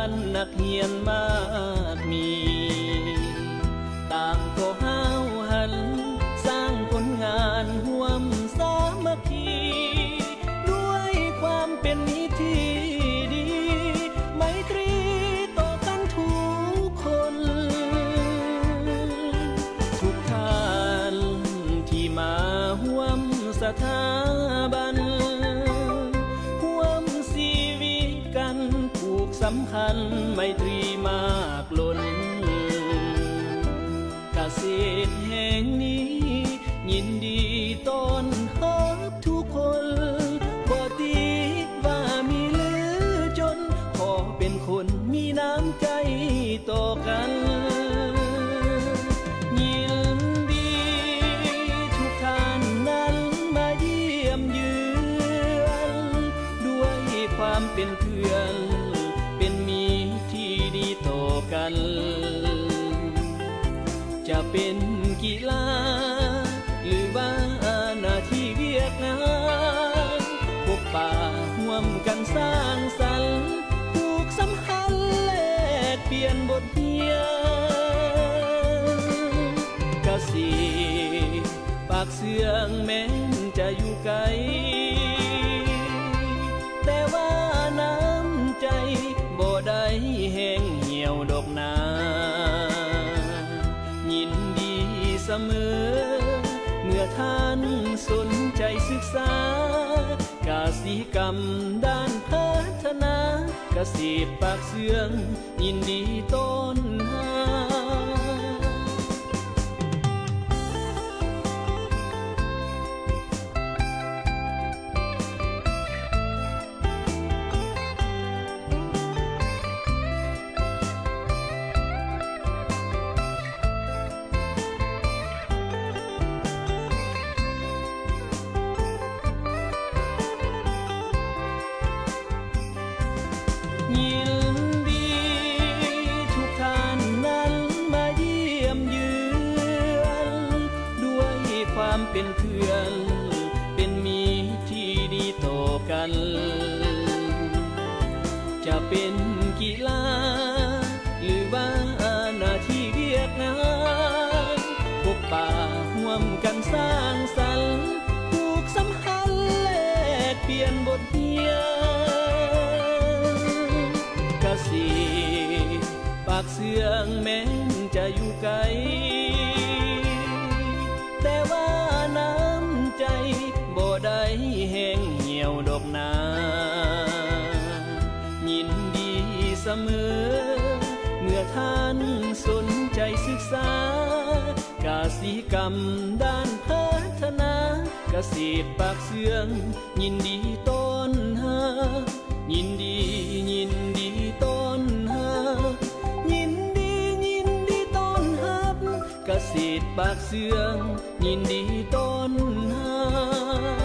ນນັກຮຽນມາກມີ ຕ່າງກໍຫ້າວຫັນ ສ້າງຜົນງານຮ່ວມສາມັກຄີ ດ້ວຍຄວາມເປັນມິດທີ່ດີ ໄມຕຣີຕໍ່ກັນທຸກຄົນ ທຸກທ່ານທີ່ມາຮ່ວມສະຖາບັນ ຮ່ວມຊີວິດກັນຜູກສຳພັນໄມຕຣີມາກ ລົ້ນ ກະເສດແຫ່ງນີ້ຍິນດີຕ້ອນຮັບທຸກຄົນ ບໍ່ຕິດວ່າມີຫຼືຈົນ ຂໍເປັນຄົນມີນ້ຳໃຈຕໍ່ກັນ ຍິນດີທຸກທ່ານນັ້ນມາຢ້ຽມເຢືອນ ດ້ວຍຄວາມເປັນເພື່ອນ ເປັນມິດທີ່ດີຕໍ່ກັນ ຈະເປັນກິລາ ຫຼືວ່າໜ້າທີ່ວຽກງານ ພົບປະຮ່ວມກັນສ້າງສັນ ຜູກສຳພັນແລກປ່ຽນບົດຮຽນ ກະເສດ ປາກເຊື່ອງແມ່ນຈະຢູ່ໄກ ແຕ່ວ່ານ້ຳໃຈບໍ່ໄດ້ແຫ້ງຫ່ຽວດອກນາ ຍິນດີສະເໝີ ເມື່ອທ່ານສົນໃຈສຶກສາ ກະສິກຳດ້ານພັດທະນາ ກະເສດປາກເຊື່ອງ ຍິນດີຕ້ອນຮັບ. ຍິນດີທຸກທ່ານນັ້ນມາຢ້ຽມເຢືອນ ດ້ວຍຄວາມເປັນເພື່ອນ ເປັນມິດທີ່ດີຕໍ່ກັນ ຈະເປັນກິລາ ຫຼືວ່າໜ້າທີ່ວຽກງານ ພົບປະຮ່ວມກັນສ້າງສັນ ຜູກສຳພັນແລກປ່ຽນບົດຮຽນ ກະເສດປາກເຊື່ອງແມ່ນຈະຢູ່ໄກ ແຕ່ວ່ານ້ຳໃຈບໍ່ໄດ້ແຫ້ງຫ່ຽວດອກນາ ຍິນດີສະເໝີ ເມື່ອທ່ານສົນໃຈສຶກສາ ກະສິກຳດ້ານພັດທະນາ ກະເສດປາກເຊື່ອງ ຍິນດີຕ້ອນຮັບ ຍິນດີ ຍິນດີຕ້ອນຮັບ ຍິນດີ ຍິນດີຕ້ອນຮັບ ກະເສດປາກເຊື່ອງ ຍິນດີຕ້ອນຮັບ.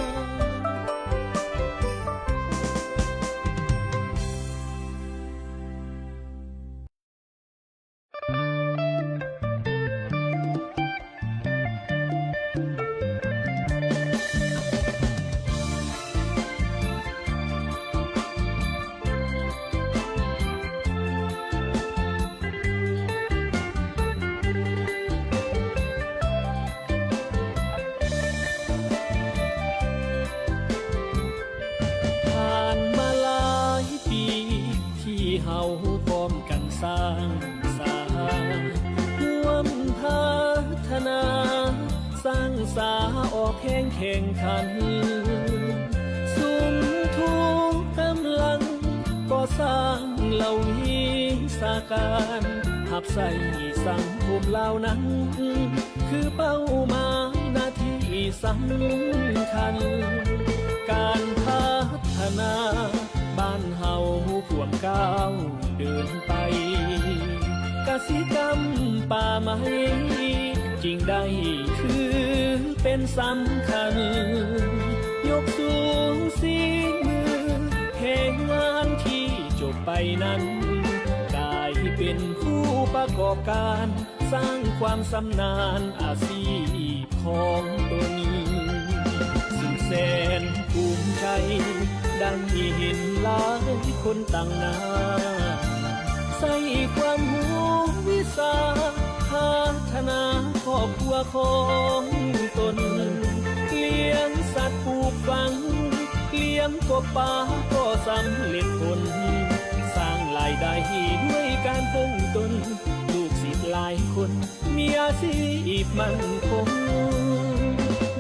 ຜ່ານມາຫຼາຍປີ ທີ່ເຮົາພ້ອມກັນສ້າງສາ ຮ່ວມພັດທະນາ ສ້າງສາອອກແຮງແຂ່ງຂັນ ສຸມທຸກກຳລັງ ກໍ່ສ້າງເຫຼົ່າວິຊາການ ຮັບໃຊ້ສັງຄົມລາວນັ້ນ ຄືເປົ້າໝາຍໜ້າທີ່ສຳຄັນ ການພັດທະນາບ້ານເຮົາພວມກ້າວເດີນໄປ ກະສິກຳປ່າໄມ້ຈຶ່ງໄດ້ຖືເປັນສຳຄັນ ຍົກສູງສີມືແຮງງານທີ່ຈົບໄປນັ້ນ ກາຍເປັນຜູ້ປະກອບການ ສ້າງຄວາມຊຳນານອາຊີບຂອງຕົນ ຊຶ່ງແສນພູມໃຈ ໄດ້ເຫັນຫຼາຍຄົນຕັ້ງໜ້າ ອບຄົວຂອງຕົນ, ລ້ຽງສັດປູກຝັງ, ລ້ຽງກົບປາກໍສຳເລັດຜົນ, ສ້າງລາຍໄດ້ດ້ວຍການເພິ່ງຕົນ, ລູກສິດຫຼາຍຄົນ ມີອາຊີບໝັ້ນຄົງ.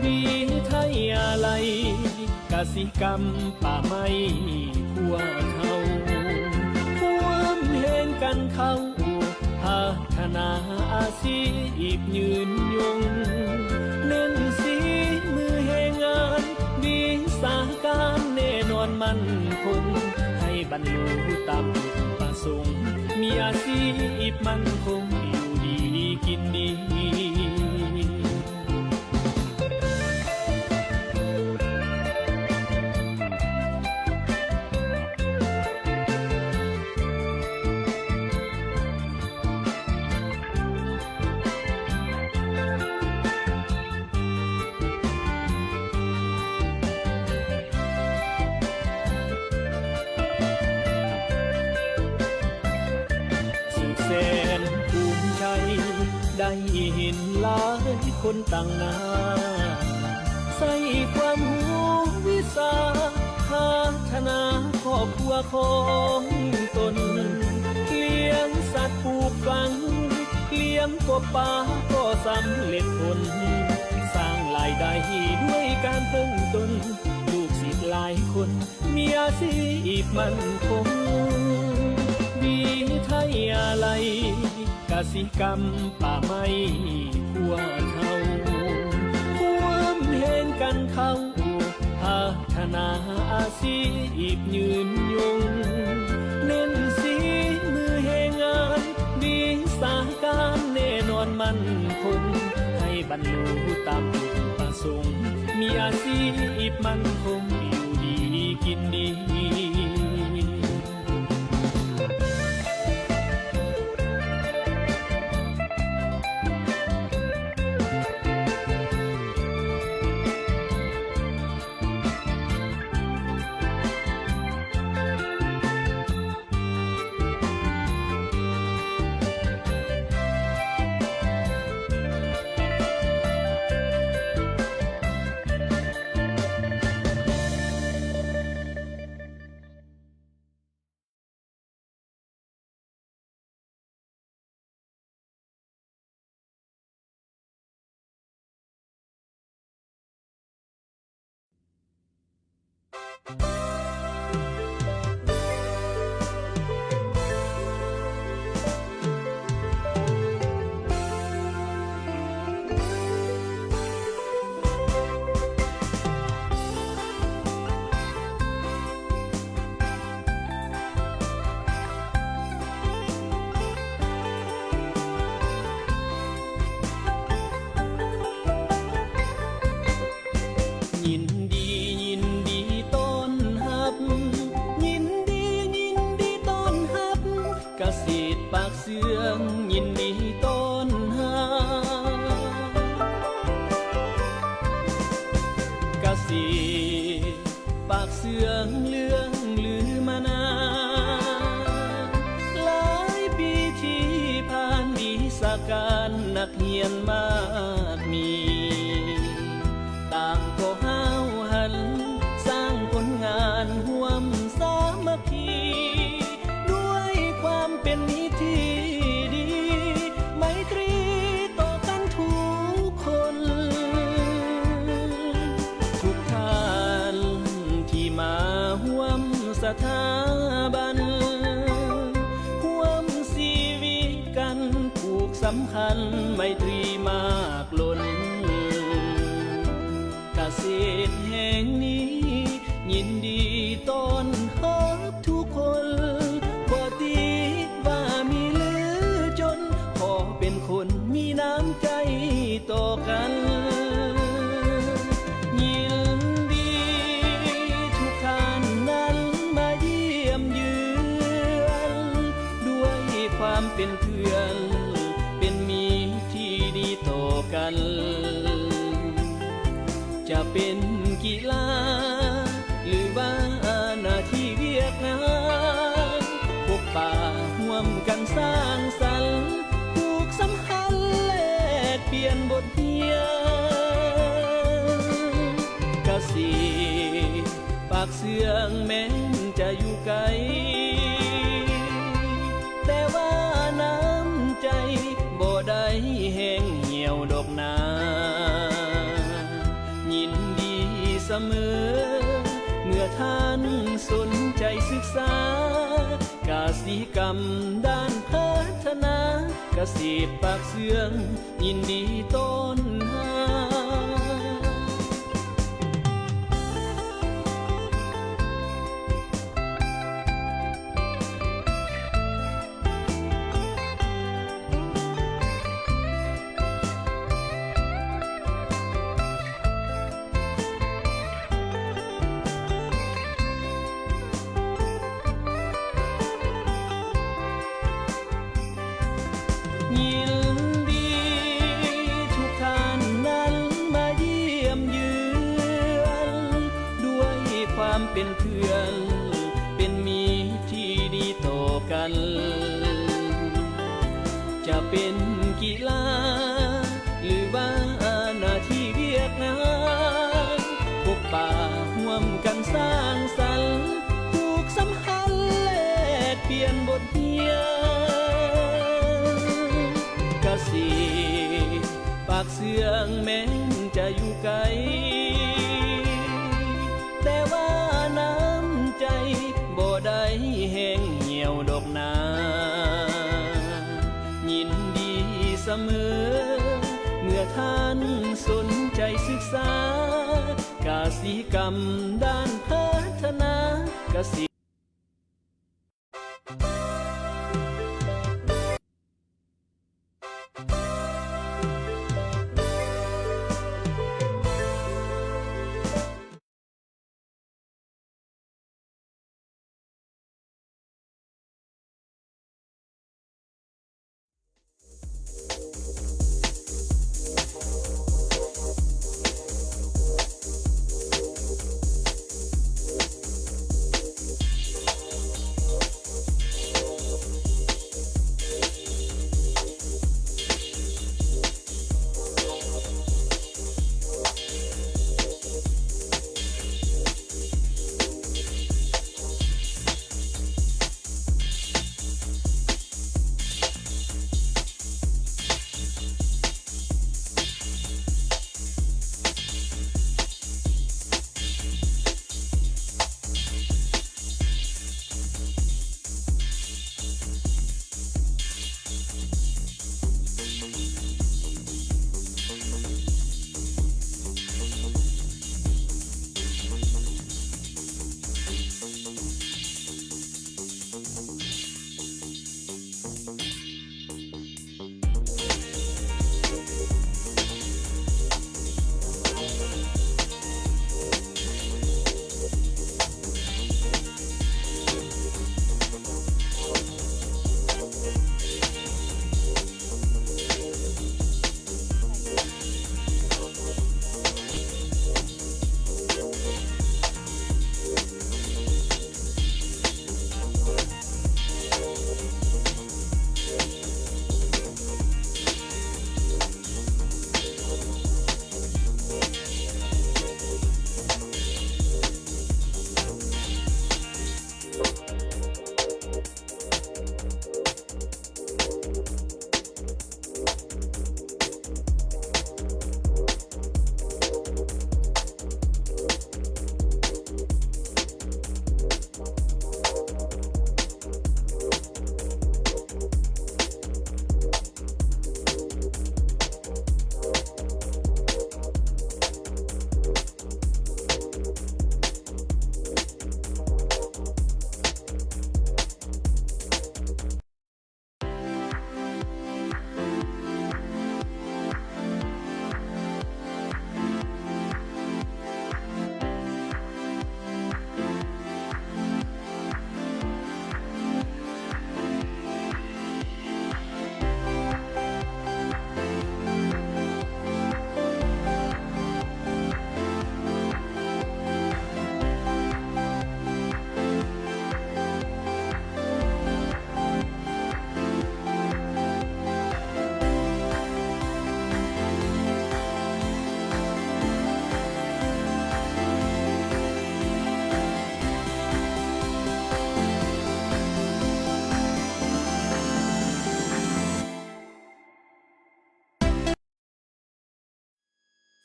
ວິທະຍາໄລກະສິກຳປ່າໄມ້ພວກເຮົາ ຮ່ວມແຮງກັນເຂົ້າ ພັດທະນາອາຊີບຍືນຍົງ, ເນັ້ນສີມືແຮງງານ, ວິຊາການແນ່ນອນໝັ້ນຄົງ, ໃຫ້ບັນລຸຕາມຈຸດປະສົງ, ມີອາຊີບໝັ້ນຄົງ, ຢູ່ດີກິນດີ. ສຸດແສນພູມໃຈ ໄດ້ເຫັນຫຼາຍຄົນຕັ້ງໜ້າ ໃຊ້ຄວາມຮູ້ວິຊາ ພັດທະນາຄອບຄົວຂອງຕົນ, ລ້ຽງສັດປູກຝັງ, ລ້ຽງກົບປາກໍສຳເລັດຜົນ, ສ້າງລາຍໄດ້ດ້ວຍການເພິ່ງຕົນ, ລູກສິດຫຼາຍຄົນ ມີອາຊີບໝັ້ນຄົງ. ວິທະຍາໄລກະສິກຳປ່າໄມ້ພວກເຮົາ ຮ່ວມແຮງກັນເຂົ້າ ພັດທະນາອາຊີບຍືນຍົງ, ເນັ້ນສີມືແຮງງານ, ວິຊາການແນ່ນອນໝັ້ນຄົງ, ໃຫ້ບັນລຸຕາມຈຸດປະສົງ, ມີອາຊີບໝັ້ນຄົງ, ຢູ່ດີກິນດີ. ຍິນດີ ຍິນດີຕ້ອນຮັບ, ຍິນດີ ຍິນດີຕ້ອນຮັບ, ກະເສດປາກເຊື່ອງ ຍິນດີຕ້ອນຮັບ. ກະເສດປາກເຊື່ອງເລື່ອງລືມານານ, ຫຼາຍປີທີ່ຜ່ານ ວິຊາການນັກຮຽນມາກມີ ຕ່າງກໍຫ້າວຫັນ ສ້າງຜົນງານຮ່ວມສາມັກຄີ ດ້ວຍຄວາມເປັນມິດທີ່ດີ ໄມຕຣີຕໍ່ກັນທຸກຄົນ. ທຸກທ່ານທີ່ມາຮ່ວມສະຖາບັນ ຮ່ວມຊີວິດກັນ ຜູກສຳພັນໄມຕຣີມາກ ລົ້ນ ກະເສດແຫ່ງນີ້ຍິນດີຕ້ອນຮັບທຸກຄົນ ບໍ່ຕິວ່າມີຫຼືຈົນ ຂໍເປັນຄົນມີນ້ຳໃຈຕໍ່ກັນ. ຍິນດີທຸກທ່ານນັ້ນມາຢ້ຽມເຢືອນ ດ້ວຍຄວາມເປັນເພື່ອນ ເປັນມິດທີ່ດີຕໍ່ກັນ ຈະເປັນກິລາ ຫຼືວ່າໜ້າທີ່ວຽກງານ ພົບປະຮ່ວມກັນສ້າງສັນ ຜູກສຳພັນແລກປ່ຽນ ງແມ່ນຈະຢູ່ໄກ ແຕ່ວ່ານ້ຳໃຈບໍ່ໄດ້ແຫ້ງຫ່ຽວດອກນາ ຍິນດີສະເໝີ ເມື່ອທ່ານສົນໃຈສຶກສາ ກະສິກຳດ້ານພັດທະນາ ກະເສດປາກເຊື່ອງ ຍິນດີຕ້ອນຮັບ. ຍິນດີທຸກທ່ານນັ້ນມາຢ້ຽມເຢືອນ ດ້ວຍຄວາມເປັນເພື່ອນ ເປັນມິດທີ່ດີຕໍ່ກັນ ຈະເປັນກິລາ ຫຼືວ່າໜ້າທີ່ວຽກງານ ພົບປະຮ່ວມກັນສ້າງສັນ ຜູກສຳພັນແລກປ່ຽນບົດຮຽນ ກະເສດປາກເຊື່ອງແມ່ນຈະຢູ່ໄກ ແຕ່ວ່ານ້ຳໃຈບໍ່ໄດ້ແຫ້ງຫ່ຽວດອກນາ ຍິນດີສະເໝີ ເມື່ອທ່ານສົນໃຈສຶກສາ ກະສິກຳດ້ານພັດທະນາກະສິ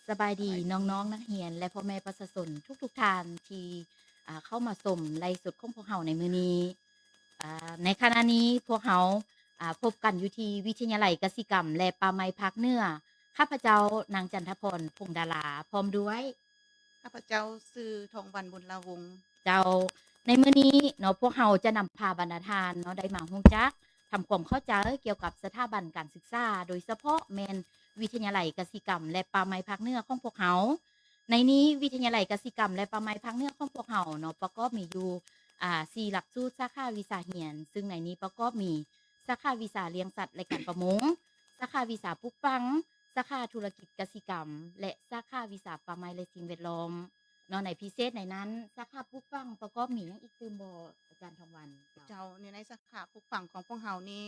ສະບາຍດີ ສະບາຍດີ ນ້ອງໆ ນັກຮຽນ ແລະ ພໍ່ແມ່ປະຊາຊົນທຸກໆທ່ານທີ່ ອ່າ ເຂົ້າມາຊົມໄລຟ໌ສົດຂອງພວກເຮົາໃນມື້ນີ້. ອ່າ ໃນຂະນະນີ້ພວກເຮົາ ອ່າ ພົບກັນຢູ່ທີ່ວິທະຍາໄລກະສິກຳ ແລະ ປ່າໄມ້ພາກເໜືອ. ຂ້າພະເຈົ້າ ນາງຈັນທະພອນ ພົງດາລາ ພ້ອມດ້ວຍ ຂ້າພະເຈົ້າຊື່ ທອງວັນ ບຸນລາວົງ. ເຈົ້າ, ໃນມື້ນີ້ເນາະ ພວກເຮົາຈະນຳພາບັນດາທ່ານເນາະ ໄດ້ມາຮູ້ຈັກ ທຳຄວາມເຂົ້າໃຈກ່ຽວກັບສະຖາບັນການສຶກສາ ໂດຍສະເພາະແມ່ນວິທະຍາໄລກະສິກຳ ແລະ ປ່າໄມ້ພາກເໜືອຂອງພວກເຮົາ. ໃນນີ້ວິທະຍາໄລກະສິກຳ ແລະ ປ່າໄມ້ພາກເໜືອຂອງພວກເຮົາເນາະ ປະກອບມີຢູ່ ອ່າ ສີ່ຫຼັກສູດສາຂາວິຊາຮຽນ, ຊຶ່ງໃນນີ້ປະກອບມີສາຂາວິຊາລ້ຽງສັດ ແລະ ການປະມົງ, ສາຂາວິຊາປູກຝັງ, ສາຂາທຸລະກິດກະສິກຳ ແລະ ສາຂາວິຊາປ່າໄມ້ ແລະ ສິ່ງແວດລ້ອມເນາະ. ໃນພິເສດໃນນັ້ນ ສາຂາປູກຝັງປະກອບມີຫຍັງອີກຕື່ມບໍ່ ອາຈານທອງວັນ? ເຈົ້າ. ເຈົ້າ, ໃນ ໃນສາຂາປູກຝັງຂອງພວກເຮົານີ້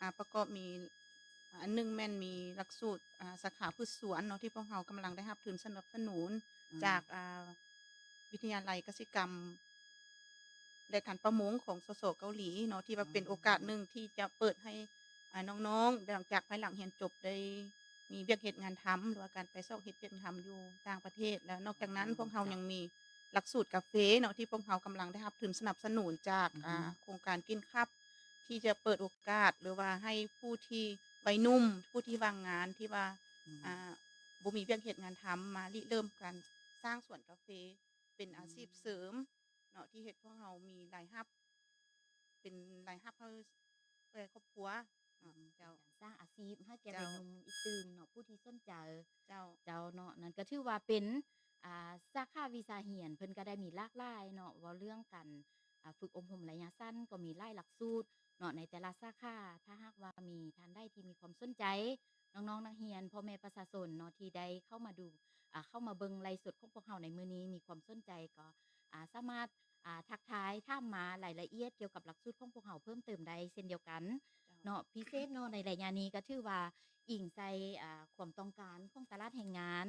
ອ່າ ປະກອບມີ ອ່າ ອັນໜຶ່ງແມ່ນມີຫຼັກສູດ ອ່າ ສາຂາພືດສວນເນາະ ທີ່ພວກເຮົາກຳລັງໄດ້ຮັບທຶນສະໜັບສະໜູນ ອືມ ຈາກ ອ່າ ວິທະຍາໄລກະສິກຳ ແລະ ການປະມົງຂອງ ສສ ເກົາຫຼີເນາະ ທີ່ວ່າເປັນ ອືມ ໂອກາດໜຶ່ງທີ່ຈະເປີດໃຫ້ ອ່າ ນ້ອງໆ ຫຼັງຈາກພາຍຫຼັງຮຽນຈົບໄດ້ມີວຽກເຮັດງານທຳ ຫຼືວ່າການໄປຊອກເຮັດວຽກທຳຢູ່ຕ່າງປະເທດ. ແລ້ວນອກຈາກນັ້ນ ອືມ ພວກເຮົາ ເຈົ້າ ຍັງມີຫຼັກສູດກາເຟເນາະ ທີ່ພວກເຮົາກຳລັງໄດ້ຮັບທຶນສະໜັບສະໜູນຈາກ ອືຮຶ ອ່າ ໂຄງການ Green Cup ທີ່ຈະເປີດໂອກາດ ຫຼືວ່າໃຫ້ຜູ້ທີ່ ວັຍໜຸ່ມ ຜູ້ທີ່ວ່າງງານ ທີ່ວ່າ ອືມ ອ່າ ບໍ່ມີວຽກເຮັດງານທຳ ມາລິເລີ່ມການສ້າງສວນກາເຟ ເປັນອາຊີບເສີມ ອືມ ເນາະ ທີ່ເຮັດພວກເຮົາມີລາຍຮັບ ເປັນລາຍຮັບໃຫ້ແກ່ຄອບຄົວເນາະ. ອືມ ເຈົ້າ. ເປັນການສ້າງອາຊີບໃຫ້ແກ່ ເຈົ້າ ວັຍໜຸ່ມອີກຕື່ມເນາະ ຜູ້ທີ່ສົນໃຈ. ເຈົ້າ. ເຈົ້າເນາະ, ນັ້ນກໍຖືວ່າເປັນ ອ່າ ສາຂາວິຊາຮຽນ ເພິ່ນກໍໄດ້ມີຫຼາກຫຼາຍເນາະ ເວົ້າເລື່ອງການ ອ່າ ຝຶກອົບຮົມໄລຍະສັ້ນ ກໍມີຫຼາຍຫຼັກສູດເນາະ ໃນແຕ່ລະສາຂາ. ຖ້າຫາກວ່າມີທ່ານໃດທີ່ມີຄວາມສົນໃຈ ນ້ອງໆ ນັກຮຽນ ພໍ່ແມ່ປະຊາຊົນເນາະ ທີ່ໄດ້ເຂົ້າມາດູ ອ່າ ເຂົ້າມາເບິ່ງໄລຟ໌ສົດຂອງພວກເຮົາໃນມື້ນີ້ ມີຄວາມສົນໃຈກໍ ອ່າ ສາມາດ ອ່າ ທັກທາຍຖາມມາລາຍລະອຽດກ່ຽວກັບຫຼັກສູດຂອງພວກເຮົາເພີ່ມເຕີມໄດ້ເຊັ່ນດຽວກັນ ເຈົ້າ ເນາະ. ພິເສດເນາະ ໃນໄລຍະນີ້ກໍຖືວ່າອີງໃສ່ ອ່າ ຄວາມຕ້ອງການຂອງຕະຫຼາດແຮງງານ,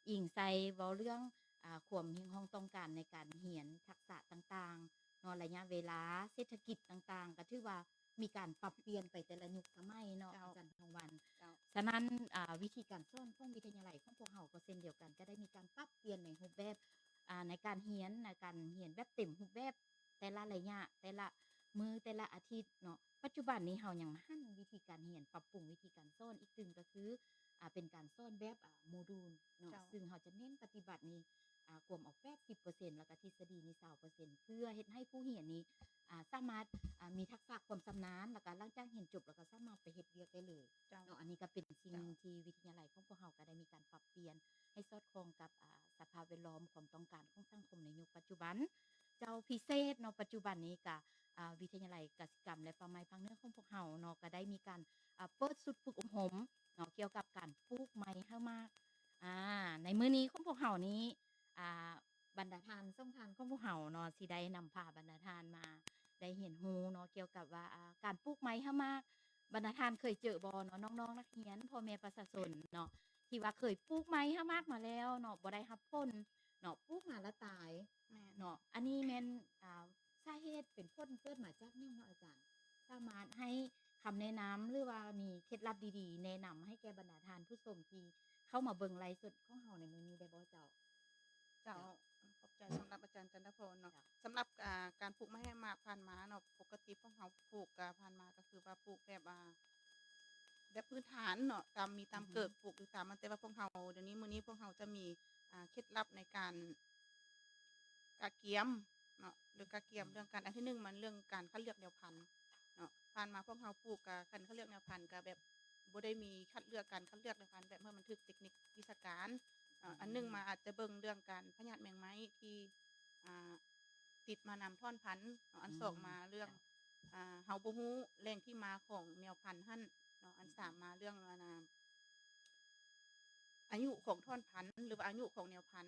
ອີງໃສ່ເວົ້າເລື່ອງ ອ່າ ຄວາມຮຽກຮ້ອງຕ້ອງການໃນການຮຽນທັກສະຕ່າງໆ ເນາະ ໄລຍະເວລາ ເສດຖະກິດຕ່າງໆ ກໍຖືວ່າມີການປັບປ່ຽນໄປແຕ່ລະຍຸກສະໄໝເນາະ ເຈົ້າ ອາຈານທອງວັນ. ເຈົ້າ. ສະນັ້ນ ອ່າ ວິທີການສອນຂອງວິທະຍາໄລຂອງພວກເຮົາກໍເຊັ່ນດຽວກັນ ກໍໄດ້ມີການປັບປ່ຽນໃນຮູບແບບ ອ່າ ໃນການຮຽນ ໃນການຮຽນແບບເຕັມຮູບແບບ ແຕ່ລະໄລຍະ ແຕ່ລະມື້ ແຕ່ລະອາທິດເນາະ. ປັດຈຸບັນນີ້ເຮົາຍັງຫັນວິທີການຮຽນ ປັບປຸງວິທີການສອນອີກຕື່ມ ກໍຄື ອ່າ ເປັນການສອນແບບ ອ່າ ໂມດູນເນາະ ເຈົ້າ ຊຶ່ງເຮົາຈະເນັ້ນປະຕິບັດນີ້ ອ່າ ກວມເອົາແປດສິບເປີເຊັນ ແລ້ວກໍທິດສະດີນີ້ຊາວເປີເຊັນ ເພື່ອເຮັດໃຫ້ຜູ້ຮຽນນີ້ ອ່າ ສາມາດ ອ່າ ມີທັກສະຄວາມຊຳນານ ແລ້ວກໍຫຼັງຈາກຮຽນຈົບແລ້ວກໍສາມາດໄປເຮັດວຽກໄດ້ເລີຍ ເຈົ້າ ເນາະ. ອັນນີ້ກໍເປັນສິ່ງໜຶ່ງ ເຈົ້າ ທີ່ວິທະຍາໄລຂອງພວກເຮົາກໍໄດ້ມີການປັບປ່ຽນໃຫ້ສອດຄ່ອງກັບ ອ່າ ສະພາບແວດລ້ອມ ຄວາມຕ້ອງການຂອງສັງຄົມໃນຍຸກປັດຈຸບັນ. ເຈົ້າ ພິເສດເນາະ ປັດຈຸບັນນີ້ກໍ ອ່າ ວິທະຍາໄລກະສິກຳ ແລະ ປ່າໄມ້ພາກເໜືອຂອງພວກເຮົາເນາະ ກໍໄດ້ມີການ ອ່າ ເປີດຊຸດຝຶກອົບຮົມເນາະ ກ່ຽວກັບການປູກໄມ້ໃຫ້ໝາກ. ອ່າ ໃນມື້ນີ້ຂອງພວກເຮົານີ້ ອ່າ ບັນດາທ່ານສອງທ່ານຂອງພວກເຮົາເນາະ ຊິໄດ້ນຳພາບັນດາທ່ານມາໄດ້ຮຽນຮູ້ເນາະ ກ່ຽວກັບວ່າ ອ່າ ການປູກໄມ້ໃຫ້ໝາກ ບັນດາທ່ານເຄີຍເຈີບໍ່ເນາະ ນ້ອງໆ ນັກຮຽນ ພໍ່ແມ່ປະຊາຊົນເນາະ ທີ່ວ່າເຄີຍປູກໄມ້ໃຫ້ໝາກມາແລ້ວເນາະ ບໍ່ໄດ້ຮັບຜົນເນາະ ປູກມາແລ້ວຕາຍ ແມ່ນ ເນາະ. ອັນນີ້ແມ່ນ ອ່າ ສາເຫດເປັນຜົນເກີດມາຈາກຫຍັງເນາະອາຈານ? ສາມາດໃຫ້ຄຳແນະນຳ ຫຼືວ່າມີເຄັດລັບດີໆ ແນະນຳໃຫ້ແກ່ບັນດາທ່ານຜູ້ຊົມທີ່ເຂົ້າມາເບິ່ງໄລຟ໌ສົດຂອງເຮົາໃນມື້ນີ້ໄດ້ບໍ່ເຈົ້າ? ເຈົ້າ ເຈົ້າ ຂອບໃຈສຳລັບອາຈານຈັນທະພອນເນາະ. ເຈົ້າ. ສຳລັບ ອ່າ ການປູກໄມ້ໃຫ້ໝາກຜ່ານມາເນາະ ປົກກະຕິພວກເຮົາປູກ ກະຜ່ານມາກໍຄືວ່າປູກແບບ ອ່າ ແບບພື້ນຖານເນາະ ຕາມມີຕາມເກີດ ອືຮຶ ປູກຢູ່ຕາມມັນ ແຕ່ວ່າພວກເຮົາ ດຽວນີ້ ມື້ນີ້ພວກເຮົາຈະມີ ອ່າ ເຄັດລັບໃນການກະກຽມເນາະ ຫຼືກະກຽມ ອືມ ເລື່ອງການ ອັນທີໜຶ່ງ ມັນເລື່ອງການຄັດເລືອກແນວພັນເນາະ. ຜ່ານມາພວກເຮົາປູກ ກະ ການຄັດເລືອກແນວພັນ ກະແບບ ບໍ່ໄດ້ມີຄັດເລືອກ ການຄັດເລືອກໃນພັນແບບໃຫ້ມັນຖືກເຕັກນິກວິຊາການເນາະ. ອືມ ອັນໜຶ່ງມາອາດຈະເບິ່ງເລື່ອງການພະຍາດແມງໄມ້ທີ່ ອ່າ ຕິດມານຳທ່ອນພັນເນາະ. ອັນສອງ ອືມ ມາເລື່ອງ ເຈົ້າ ອ່າ ເຮົາບໍ່ຮູ້ແຫຼ່ງທີ່ມາຂອງແນວພັນຫັ້ນເນາະ. ອັນ ອືມ ສາມ ມາເລື່ອງ ອັນນ່າ ອາຍຸຂອງທ່ອນພັນ ຫຼືວ່າອາຍຸຂອງແນວພັນ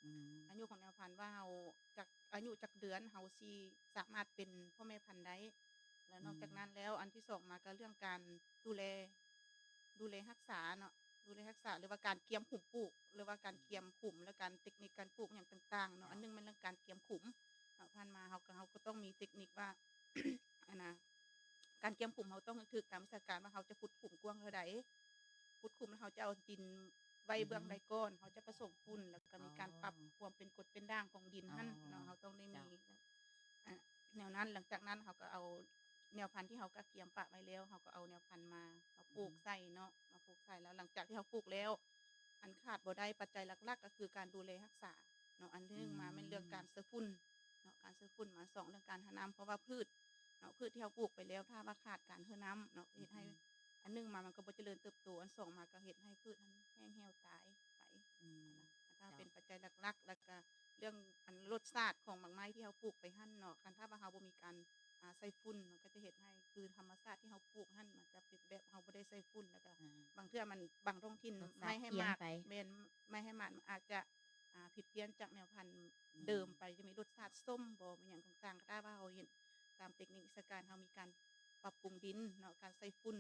ອືມ ອາຍຸຂອງແນວພັນວ່າເຮົາຈັກ ອາຍຸຈັກເດືອນເຮົາຊິສາມາດເປັນພໍ່ແມ່ພັນໄດ້. ແລ້ວນອກຈາກນັ້ນແລ້ວ ອືມ ອັນທີສອງມາກໍເລື່ອງການດູແລ ດູແລຮັກສາເນາະ ດູແລຮັກສາ ຫຼືວ່າການກຽມຂຸມປູກ ຫຼືວ່າການກຽມຂຸມ ແລະ ການເຕັກນິກການປູກຫຍັງຕ່າງໆເນາະ. ເຈົ້າ. ອັນໜຶ່ງແມ່ນເລື່ອງການກຽມຂຸມເນາະ ຜ່ານມາເຮົາກໍ ເຮົາກໍຕ້ອງມີເຕັກນິກວ່າ ອັນນ່າ ການກຽມຂຸມເຮົາຕ້ອງຖືກຕາມວິຊາການວ່າເຮົາຈະຂຸດຂຸມກວ້າງເທົ່າໃດ ຂຸດຂຸມແລ້ວເຮົາຈະເອົາດິນ ໄວ້ເບື້ອງໃດກ່ອນ ເຮົາຈະປະສົມຝຸ່ນ ແລ້ວກໍມີການປັບຄວາມເປັນກົດເປັນດ່າງຂອງດິນຫັ້ນເນາະ ເຮົາຕ້ອງໄດ້ມີ ອ່າ ແນວນັ້ນ. ຫຼັງຈາກນັ້ນເຮົາກໍເອົາແນວພັນທີ່ເຮົາກະກຽມປະໄວ້ແລ້ວ ເຮົາກໍເອົາແນວພັນມາ ມາປູກໃສ່ເນາະ ມາປູກໃສ່ ແລ້ວຫຼັງຈາກທີ່ເຮົາປູກແລ້ວ ອັນຂາດບໍ່ໄດ້ ປັດໄຈຫຼັກໆ ກໍຄືການດູແລຮັກສາເນາະ. ອັນທີໜຶ່ງມາແມ່ນເລື່ອງການໃສ່ຝຸ່ນເນາະ ການໃສ່ຝຸ່ນມາ ສອງ ເລື່ອງການໃຫ້ນ້ຳ ເພາະວ່າພືດເນາະ ພືດທີ່ເຮົາປູກໄປແລ້ວ ຖ້າວ່າຂາດການໃຫ້ນ້ຳເນາະ ເຮັດໃຫ້ ອັນໜຶ່ງມາມັນກໍບໍ່ຈະເລີນເຕີບໂຕ ອັນສອງມາກໍເຮັດໃຫ້ພືດຫັ້ນແຫ້ງແຫ້ວຕາຍໄປ. ອັນນັ້ນ ຖ້າເປັນປັດໄຈຫຼັກໆ ແລ້ວກະເລື່ອງອັນລົດຊາດຂອງໝາກໄມ້ທີ່ເຮົາປູກໄປຫັ້ນເນາະ ຄັນຖ້າວ່າເຮົາບໍ່ມີການ ອ່າ ໃສ່ຝຸ່ນ ມັນກໍຈະເຮັດໃຫ້ ຄືທຳມະຊາດທີ່ເຮົາປູກຫັ້ນ ມັນຈະເປັນແບບເຮົາບໍ່ໄດ້ໃສ່ຝຸ່ນ ແລ້ວກະບາງເທື່ອມັນ ບາງທ້ອງຖິ່ນໄມ້ໃຫ້ໝາກ ແມ່ນ ໄມ້ໃຫ້ໝາກມັນອາດຈະ ອ່າ ຜິດພຽນຈາກແນວພັນເດີມໄປ ຈະມີລົດຊາດສົ້ມບໍ ມີຫຍັງຕ່າງໆ. ກໍຖ້າວ່າເຮົາເຮັດຕາມເຕັກນິກວິຊາການ ເຮົາມີການປັບປຸງດິນເນາະ ການໃສ່ຝຸ່ນ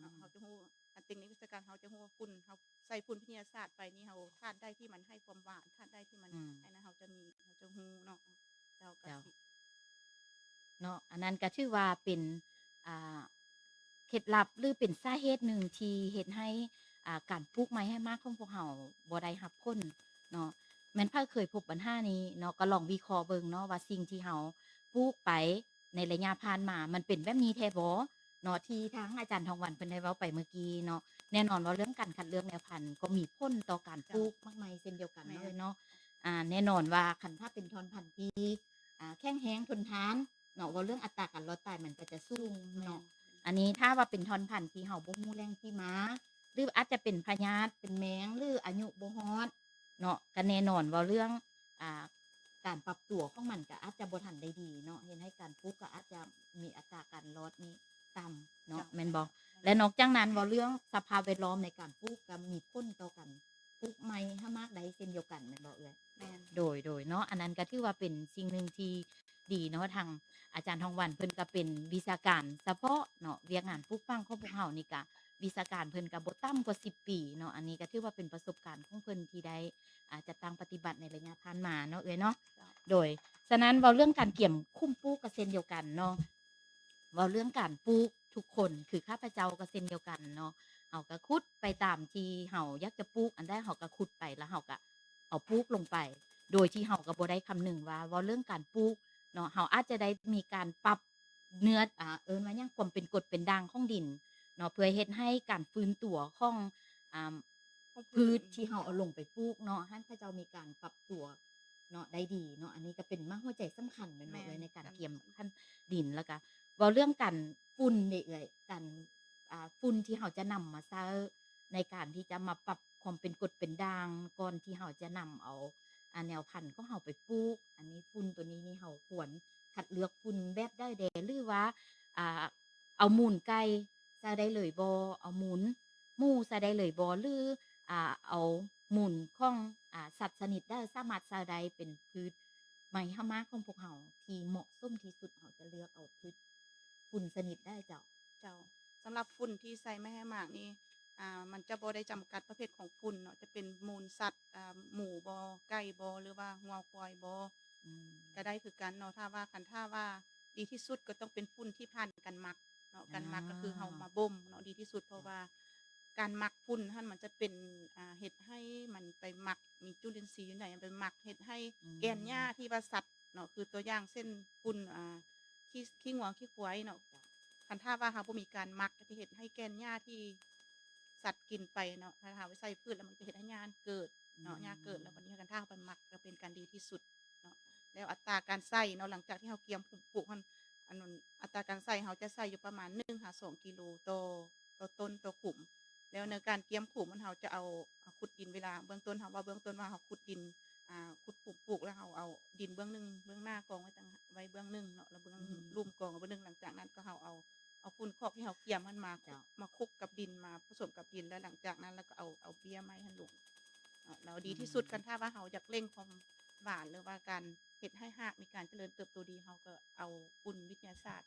ເນາະ ເຮົາຈະຮູ້ ອັນເຕັກນິກວິຊາການ ເຮົາຈະຮູ້ວ່າຝຸ່ນ ເຮົາໃສ່ຝຸ່ນວິທະຍາສາດໄປນີ້ ເຮົາທາດໃດທີ່ມັນໃຫ້ຄວາມຫວານ ທາດໃດທີ່ມັນ ອັນນັ້ນ ເຮົາຈະມີ ເຮົາຈະຮູ້ເນາະ. ເຈົ້າ ເຈົ້າ ເນາະ ອັນນັ້ນກໍຖືວ່າເປັນ ອ່າ ເຄັດລັບ ຫຼື ເປັນສາເຫດໜຶ່ງທີ່ເຮັດໃຫ້ ອ່າ ການປູກໄມ້ໃຫ້ໝາກຂອງພວກເຮົາບໍ່ໄດ້ຮັບຜົນເນາະ. ແມ່ນໃຜເຄີຍພົບບັນຫານີ້ເນາະ ກໍລອງວິເຄາະເບິ່ງເນາະ ວ່າສິ່ງທີ່ເຮົາປູກໄປໃນໄລຍະຜ່ານມາ ມັນເປັນແບບນີ້ແທ້ບໍ່ເນາະ ທີ່ທາງອາຈານທອງວັນເພິ່ນໄດ້ເວົ້າໄປເມື່ອກີ້ເນາະ. ແນ່ນອນວ່າເລື່ອງການຄັດເລືອກແນວພັນກໍມີຜົນຕໍ່ການປູກໝາກໄມ້ເຊັ່ນດຽວກັນເນາະ ເອີຍເນາະ. ອ່າ ແນ່ນອນວ່າຄັນຖ້າເປັນທ່ອນພັນທີ່ ອ່າ ແຂງແຮງທົນທານເນາະ ເວົ້າເລື່ອງອັດຕາການລອດຕາຍມັນກໍຈະສູງເນາະ. ອັນນີ້ຖ້າວ່າເປັນທ່ອນພັນທີ່ເຮົາບໍ່ຮູ້ແຫຼ່ງທີ່ມາ ຫຼື ອາດຈະເປັນພະຍາດ ເປັນແມງ ຫຼື ອາຍຸບໍ່ຮອດເນາະ ກໍແນ່ນອນເວົ້າເລື່ອງ ອ່າ ການປັບຕົວຂອງມັນກໍອາດຈະບໍ່ທັນໄດ້ດີເນາະ ເຮັດໃຫ້ການປູກກໍອາດຈະມີອັດຕາການລອດນີ້ຕ່ຳເນາະ ເຈົ້າ ແມ່ນບໍ່? ແລະ ນອກຈາກນັ້ນ ເວົ້າເລື່ອງສະພາບແວດລ້ອມໃນການປູກກໍມີຜົນຕໍ່ການ ປູກໄມ້ໃຫ້ໝາກໄດ້ເຊັ່ນດຽວກັນແມ່ນບໍ່ເອື້ອຍ? ແມ່ນ ໂດຍ ໂດຍເນາະ ອັນນັ້ນກໍຖືວ່າເປັນສິ່ງໜຶ່ງທີ່ດີເນາະ. ທາງອາຈານທອງວັນເພິ່ນກໍເປັນວິຊາການສະເພາະເນາະ ວຽກງານປູກຝັງຂອງພວກເຮົານີ້ກະ ວິຊາການເພິ່ນກໍບໍ່ຕ່ຳກວ່າສິບປີເນາະ. ອັນນີ້ກໍຖືວ່າເປັນປະສົບການຂອງເພິ່ນທີ່ໄດ້ ອ່າ ຈັດຕັ້ງປະຕິບັດໃນໄລຍະຜ່ານມາເນາະເອື້ອຍເນາະ. ເຈົ້າ ໂດຍ ສະນັ້ນເວົ້າເລື່ອງການກຽມຂຸມປູກກໍເຊັ່ນດຽວກັນເນາະ. ເວົ້າເລື່ອງການປູກ ທຸກຄົນ ຄືຂ້າພະເຈົ້າກໍເຊັ່ນດຽວກັນເນາະ ເຮົາກໍຂຸດໄປຕາມທີ່ເຮົາຢາກຈະປູກອັນໃດ ເຮົາກໍຂຸດໄປ ແລ້ວເຮົາກໍເອົາປູກລົງໄປ ໂດຍທີ່ເຮົາກໍບໍ່ໄດ້ຄຳນຶງວ່າ ເວົ້າເລື່ອງການປູກເນາະ ເຮົາອາດຈະໄດ້ມີການປັບເນື້ອ ອ່າ ເອີ້ນວ່າຫຍັງ ຄວາມເປັນກົດເປັນດ່າງຂອງດິນເນາະ ເພື່ອເຮັດໃຫ້ການຟື້ນຕົວຂອງ ອ່າ ຂອງພືດ ພືດທີ່ເຮົາເອົາລົງໄປປູກເນາະ ໃຫ້ເຂົາເຈົ້າມີການປັບຕົວເນາະ ໄດ້ດີເນາະ. ອັນນີ້ກໍເປັນໝາກຫົວໃຈສຳຄັນແມ່ນບໍ່ເອື້ອຍ ໃນການກຽມຂັ້ນດິນ ແລ້ວກໍເວົ້າເລື່ອງການຝຸ່ນເດ້ເອື້ອຍ ການ ອ່າ ຝຸ່ນທີ່ເຮົາຈະນຳມາໃຊ້ໃນການທີ່ຈະມາປັບຄວາມເປັນກົດເປັນດ່າງ ກ່ອນທີ່ເຮົາຈະນຳເອົາ ອ່າ ແນວພັນຂອງເຮົາໄປປູກ. ອັນນີ້ຝຸ່ນຕົວນີ້ນີ້ ເຮົາຄວນຄັດເລືອກຝຸ່ນແບບໃດແດ່ ຫຼືວ່າ ອ່າ ເອົາມູນໄກ່ໃສ່ໄດ້ເລີຍບໍ່? ເອົາມູນໝູໃສ່ໄດ້ເລີຍບໍ່? ຫຼື ອ່າ ເອົາມູນຂອງ ອ່າ ສັດຊະນິດໃດສາມາດໃສ່ໄດ້ ເປັນພືດໄມ້ໃຫ້ໝາກຂອງພວກເຮົາທີ່ເໝາະສົມທີ່ສຸດ ເຮົາຈະເລືອກເອົາພືດຝຸ່ນຊະນິດໃດເຈົ້າ? ເຈົ້າ ສຳລັບຝຸ່ນທີ່ໃສ່ໄມ້ໃຫ້ໝາກນີ້ ອ່າ ມັນຈະບໍ່ໄດ້ຈຳກັດປະເພດຂອງຝຸ່ນເນາະ ຈະເປັນມູນສັດ ອ່າ ໝູບໍ ໄກ່ບໍ ຫຼືວ່າງົວຄວາຍບໍ ອືມ ກໍໄດ້ຄືກັນເນາະ. ຖ້າວ່າ ຄັນຖ້າວ່າດີທີ່ສຸດກໍຕ້ອງເປັນຝຸ່ນທີ່ຜ່ານການໝັກເນາະ ການໝັກກໍຄືເຮົາມາບົ່ມເນາະ ດີທີ່ສຸດ ເພາະວ່າການໝັກຝຸ່ນຫັ້ນມັນຈະເປັນ ອ່າ ເຮັດໃຫ້ມັນໄປໝັກ ມີຈຸລິນຊີຢູ່ໃນ ໄປໝັກເຮັດໃຫ້ ອືມ ແກ່ນຫຍ້າທີ່ວ່າສັດເນາະ ຄືຕົວຢ່າງເຊັ່ນຝຸ່ນ ອ່າ ຂີ້ ຂີ້ງົວຂີ້ຄວາຍເນາະ ຄັນຖ້າວ່າເຮົາບໍ່ມີການໝັກ ກໍຈະເຮັດໃຫ້ແກ່ນຫຍ້າທີ່ສັດກິນໄປເນາະ ຖ້າເຮົາໄປໃສ່ພືດແລ້ວ ມັນຈະເຮັດໃຫ້ຫຍ້າເກີດເນາະ ຫຍ້າເກີດ ແລ້ວບັດນີ້ຄັນຖ້າເຮົາໄປໝັກ ກໍເປັນການດີທີ່ສຸດເນາະ. ແລ້ວອັດຕາການໃສ່ເນາະ ຫຼັງຈາກທີ່ເຮົາກຽມປູກຫັ້ນ ອັນນັ້ນ ອັດຕາການໃສ່ເຮົາຈະໃສ່ຢູ່ປະມານໜຶ່ງຫາສອງກິໂລຕໍ່ ຕໍ່ຕົ້ນ ຕໍ່ຂຸມ ແລ້ວໃນການກຽມຂຸມຫັ້ນ ເຮົາຈະເອົາ ເຮົາຂຸດດິນ ເວລາເບື້ອງຕົ້ນ ເຮົາເວົ້າເບື້ອງຕົ້ນວ່າເຮົາຂຸດດິນ ອ່າ ຂຸດຂຸມປູກ ແລ້ວເຮົາເອົາດິນເບື້ອງໜຶ່ງ ເບື້ອງໜ້າກອງໄວ້ຕ່າງ ໄວ້ເບື້ອງໜຶ່ງເນາະ ແລ້ວເບື້ອງລຸ່ມກອງໄວ້ເບື້ອງໜຶ່ງ ຫຼັງຈາກນັ້ນກໍເຮົາເອົາ ເອົາຝຸ່ນຄອກທີ່ເຮົາກຽມຫັ້ນມາ ເຈົ້າ ມາຄຸກກັບດິນ ມາປະສົມກັບດິນ ແລ້ວຫຼັງຈາກນັ້ນລະກໍເອົາ ເອົາເບ້ຍໄມ້ຫັ້ນລົງເນາະ. ແລ້ວດີທີ່ສຸດ ຄັນຖ້າວ່າເຮົາຢາກເລັ່ງຄວາມຫວານ ຫຼືວ່າການເຮັດໃຫ້ຮາກມີການຈະເລີນເຕີບໂຕດີ ເຮົາກໍເອົາຝຸ່ນວິທະຍາສາດ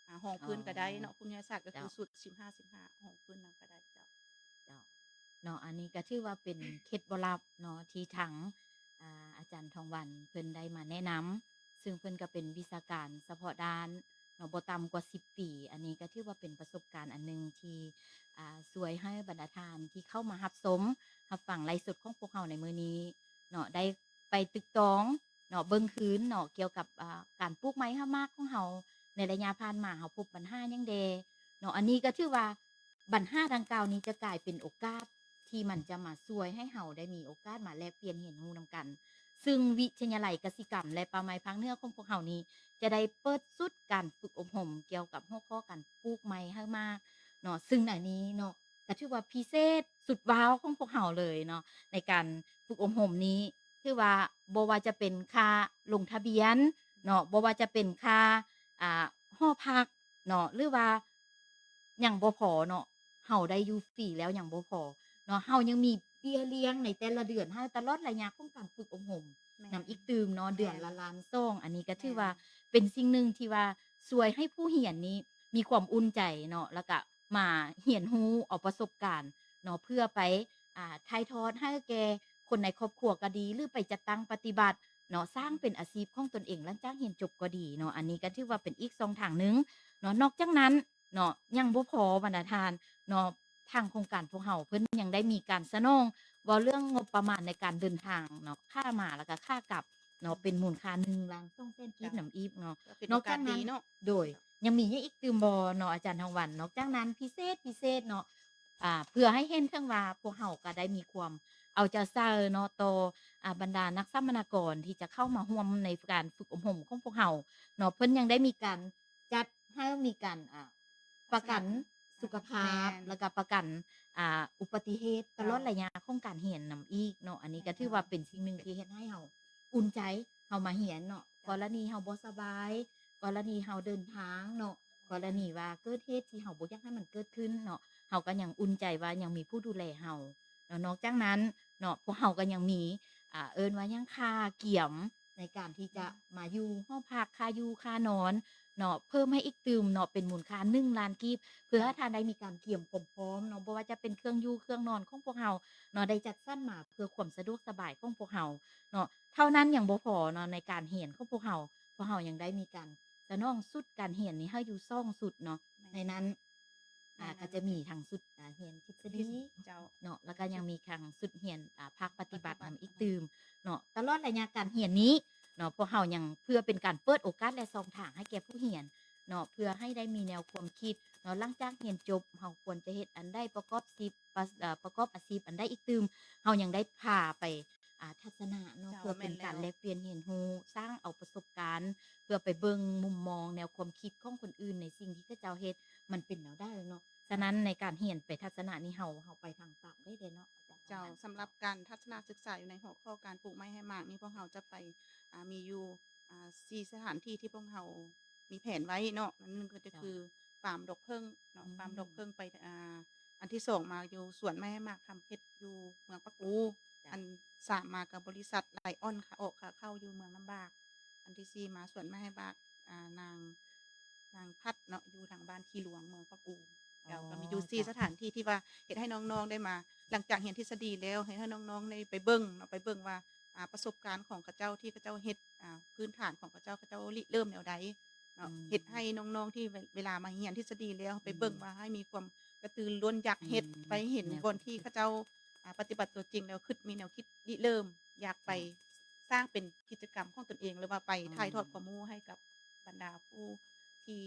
ອ່າ ຮອງພື້ນກໍໄດ້ເນາະ ຝຸ່ນວິທະຍາສາດກໍຄືສູດສິບຫ້າ ສິບຫ້າ ຮອງພື້ນນຳກໍໄດ້ເຈົ້າ. ເຈົ້າ ເນາະ ອັນນີ້ກໍຖືວ່າເປັນເຄັດລັບເນາະ ທີ່ທາງ ອ່າ ອາຈານທອງວັນເພິ່ນໄດ້ມາແນະນຳ ຊຶ່ງເພິ່ນກໍເປັນວິຊາການສະເພາະດ້ານ ເນາະ ບໍ່ຕ່ຳກວ່າສິບປີ. ອັນນີ້ກໍຖືວ່າເປັນປະສົບການອັນໜຶ່ງທີ່ ອ່າ ຊ່ວຍໃຫ້ບັນດາທ່ານທີ່ເຂົ້າມາຮັບຊົມ ຮັບຟັງໄລຟ໌ສົດຂອງພວກເຮົາໃນມື້ນີ້ເນາະ ໄດ້ໄປຕຶກຕອງເນາະ ເບິ່ງຄືນເນາະ ກ່ຽວກັບ ອ່າ ການປູກໄມ້ເຮົາໝາກຂອງເຮົາໃນໄລຍະຜ່ານມາ ເຮົາພົບບັນຫາຫຍັງແດ່ເນາະ. ອັນນີ້ກໍຖືວ່າບັນຫາດັ່ງກ່າວນີ້ຈະກາຍເປັນໂອກາດ ທີ່ມັນຈະມາຊ່ວຍໃຫ້ເຮົາໄດ້ມີໂອກາດມາແລກປ່ຽນຮຽນຮູ້ນຳກັນ. ຊຶ່ງວິທະຍາໄລກະສິກຳ ແລະ ປ່າໄມ້ພາກເໜືອຂອງພວກເຮົານີ້ ຈະໄດ້ເປີດສູດການຝຶກອົບຮົມກ່ຽວກັບຫົວຂໍ້ການປູກໄມ້ເຮົາໝາກເນາະ, ຊຶ່ງໃນນີ້ເນາະ ກະຖືວ່າພິເສດສຸດວ້າວຂອງພວກເຮົາເລີຍເນາະ ໃນການຝຶກອົບຮົມນີ້ ຖືວ່າບໍ່ວ່າຈະເປັນຄ່າລົງທະບຽນເນາະ, ບໍ່ວ່າຈະເປັນຄ່າ ອ່າ ຫໍພັກເນາະ ຫຼືວ່າ ຍັງບໍ່ພໍເນາະ, ເຮົາໄດ້ຢູ່ຟຣີແລ້ວຍັງບໍ່ພໍເນາະ, ເຮົາຍັງມີເບ້ຍລ້ຽງໃນແຕ່ລະເດືອນໃຫ້ຕະຫຼອດໄລຍະຂອງການຝຶກອົບຮົມ ແມ່ນ ນຳອີກຕື່ມເນາະ, ເດືອນລະ ແມ່ນ ລ້ານສອງ. ອັນນີ້ກໍຖືວ່າ ແມ່ນ ເປັນສິ່ງໜຶ່ງທີ່ວ່າຊ່ວຍໃຫ້ຜູ້ຮຽນນີ້ມີຄວາມອຸ່ນໃຈເນາະ, ແລ້ວກະມາຮຽນຮູ້ເອົາປະສົບການເນາະ ເພື່ອໄປ ອ່າ ຖ່າຍທອດໃຫ້ແກ່ຄົນໃນຄອບຄົວກໍດີ ຫຼືໄປຈັດຕັ້ງປະຕິບັດເນາະ, ສ້າງເປັນອາຊີບຂອງຕົນເອງຫຼັງຈາກຮຽນຈົບກໍດີເນາະ. ອັນນີ້ກໍຖືວ່າເປັນອີກຊ່ອງທາງໜຶ່ງເນາະ. ນອກຈາກນັ້ນ ເນາະ ຍັງບໍ່ພໍບັນດາທ່ານເນາະ, ທາງໂຄງການພວກເຮົາເພິ່ນຍັງໄດ້ມີການສະໜອງ ເວົ້າເລື່ອງງົບປະມານໃນການເດີນທາງເນາະ, ຂາມາແລ້ວກໍຂາກັບເນາະ, ເປັນມູນຄ່າໜຶ່ງລ້ານສອງແສນກີບນຳອີກເນາະ. ກໍເປັນໂອກາດດີເນາະ. ນອກຈາກນັ້ນ ໂດຍ ຍັງມີຫຍັງອີກຕື່ມບໍ່ເນາະ ອາຈານທອງວັນ? ນອກຈາກນັ້ນ ພິເສດ ພິເສດເນາະ ອ່າ ເພື່ອໃຫ້ເຫັນເຖິງວ່າພວກເຮົາກໍໄດ້ມີຄວາມເອົາໃຈໃສ່ເນາະ ຕໍ່ ອ່າ ບັນດານັກສຳມະນາກອນທີ່ຈະເຂົ້າມາຮ່ວມໃນການຝຶກອົບຮົມຂອງພວກເຮົາເນາະ, ເພິ່ນຍັງໄດ້ມີການ ຈັດໃຫ້ມີການ ອ່າ ປະກັນສຸຂະພາບ ແລ້ວກໍປະກັນ ອ່າ ອຸປະຕິເຫດຕະຫຼອດໄລຍະຂອງການຮຽນນຳອີກເນາະ. ອັນນີ້ກໍຖືວ່າເປັນສິ່ງໜຶ່ງທີ່ເຮັດໃຫ້ເຮົາອຸ່ນໃຈ ເຮົາມາຮຽນເນາະ. ກໍລະນີເຮົາບໍ່ສະບາຍ ກໍລະນີເຮົາເດີນທາງເນາະ, ກໍລະນີວ່າເກີດເຫດທີ່ເຮົາບໍ່ຢາກໃຫ້ມັນເກີດຂຶ້ນເນາະ, ເຮົາກໍຍັງອຸ່ນໃຈວ່າຍັງມີຜູ້ດູແລເຮົາເນາະ. ນອກຈາກນັ້ນເນາະ ພວກເຮົາກໍຍັງມີ ອ່າ ເອີ້ນວ່າຫຍັງ ຄ່າກຽມ ໃນການທີ່ຈະມາຢູ່ຫໍພັກ, ຄ່າຢູ່ຄ່ານອນເນາະ ເພີ່ມໃຫ້ອີກຕື່ມເນາະ ເປັນມູນຄ່າໜຶ່ງລ້ານກີບ ເພື່ອໃຫ້ທ່ານໄດ້ມີການກຽມຄວາມພ້ອມເນາະ, ບໍ່ວ່າຈະເປັນເຄື່ອງຢູ່ເຄື່ອງນອນຂອງພວກເຮົາເນາະ ໄດ້ຈັດສັນມາເພື່ອຄວາມສະດວກສະບາຍຂອງພວກເຮົາເນາະ. ເທົ່ານັ້ນຍັງບໍ່ພໍເນາະ, ໃນການຮຽນຂອງພວກເຮົາ ພວກເຮົາຍັງໄດ້ມີການສະໜອງຊຸດການຮຽນນີ້ໃຫ້ຢູ່ສອງຊຸດເນາະ. ໃນນັ້ນ ອ່າ ກໍຈະມີທັງຊຸດ ອ່າ ຮຽນທິດສະດີ ເຈົ້າ ເນາະ ແລ້ວກໍຍັງມີທັງຊຸດຮຽນ ອ່າ ພາກປະຕິບັດນຳອີກຕື່ມເນາະ. ຕະຫຼອດໄລຍະການຮຽນນີ້ເນາະ ພວກເຮົາຍັງ ເພື່ອເປັນການເປີດໂອກາດ ແລະ ຊ່ອງທາງໃຫ້ແກ່ຜູ້ຮຽນເນາະ ເພື່ອໃຫ້ໄດ້ມີແນວຄວາມຄິດເນາະ, ຫຼັງຈາກຮຽນຈົບ ເຮົາຄວນຈະເຮັດອັນໃດ ປະກອບຊິບ ປະ ເອີ ປະກອບອາຊີບອັນໃດອີກຕື່ມ, ເຮົາຍັງໄດ້ພາໄປ ອ່າ ທັດສະນະເນາະ ເຈົ້າ ເພື່ອເປັນການ ແມ່ນແລ້ວ ແລກປ່ຽນຮຽນຮູ້, ສ້າງເອົາປະສົບການ ເພື່ອໄປເບິ່ງມຸມມອງແນວຄວາມຄິດຂອງຄົນອື່ນໃນສິ່ງທີ່ເຂົາເຈົ້າເຮັດ ມັນເປັນແນວໃດເນາະ. ສະນັ້ນໃນການຮຽນໄປທັດສະນະນີ້ ເຮົາ ເຮົາໄປທາງຕ່າງໄດ້ເດ້ເນາະ ອາຈານ. ເຈົ້າ ສຳລັບການທັດສະນະສຶກສາຢູ່ໃນຫົວຂໍ້ການປູກໄມ້ໃຫ້ໝາກນີ້ ພວກເຮົາຈະໄປ ອ່າ ມີຢູ່ ອ່າ ສີ່ສະຖານທີ່ທີ່ພວກເຮົາມີແຜນໄວ້ເນາະ. ອັນໜຶ່ງກໍຈະ ເຈົ້າ ຄືຟາມດອກເຜິ້ງເນາະ ອືມ ຟາມດອກເຜິ້ງໄປ ອ່າ ອັນທີສອງມາຢູ່ສວນໄມ້ໃຫ້ໝາກທຳເພັດຢູ່ເມືອງປາກູ, ເຈົ້າ ອັນສາມມາກັບບໍລິສັດໄລອອນ ຂາອອກຂາເຂົ້າຢູ່ເມືອງນ້ຳບາກ, ອັນທີສີ່ມາສວນໄມ້ໃຫ້ໝາກ ອ່າ ນາງ ນາງພັດເນາະ ຢູ່ທາງບ້ານຂີ້ຫຼວງ ເມືອງປາກູ. ເຈົ້າ ອໍ ກໍມີຢູ່ສີ່ ເຈົ້າ ສະຖານທີ່ທີ່ວ່າເຮັດໃຫ້ນ້ອງໆໄດ້ມາ ຫຼັງຈາກຮຽນທິດສະດີແລ້ວ ເຮັດໃຫ້ນ້ອງໆໄດ້ໄປເບິ່ງເນາະ ໄປເບິ່ງວ່າ ອ່າ ປະສົບການຂອງເຂົາເຈົ້າທີ່ເຂົາເຈົ້າເຮັດ ອ່າ ພື້ນຖານຂອງເຂົາເຈົ້າ ເຂົາເຈົ້າລິເລີ່ມແນວໃດເນາະ. ອືມ ເຮັດໃຫ້ນ້ອງໆທີ່ເວ ເວລາມາຮຽນທິດສະດີແລ້ວ ໄປເບິ່ງ ອືມ ວ່າໃຫ້ມີຄວາມກະຕືລືລົ້ນຢາກເຮັດ ອືມ ໄປເຫັນ ແນວ ບ່ອນທີ່ເຂົາເຈົ້າ ອ່າ ປະຕິບັດຕົວຈິງແລ້ວ ຄຶດ ມີແນວຄິດລິເລີ່ມ ຢາກໄປ ເຈົ້າ ສ້າງເປັນກິດຈະກຳຂອງຕົນເອງ ຫຼືວ່າໄປ ອືມ ຖ່າຍທອດຄວາມຮູ້ໃຫ້ກັບບັນດາຜູ້ທີ່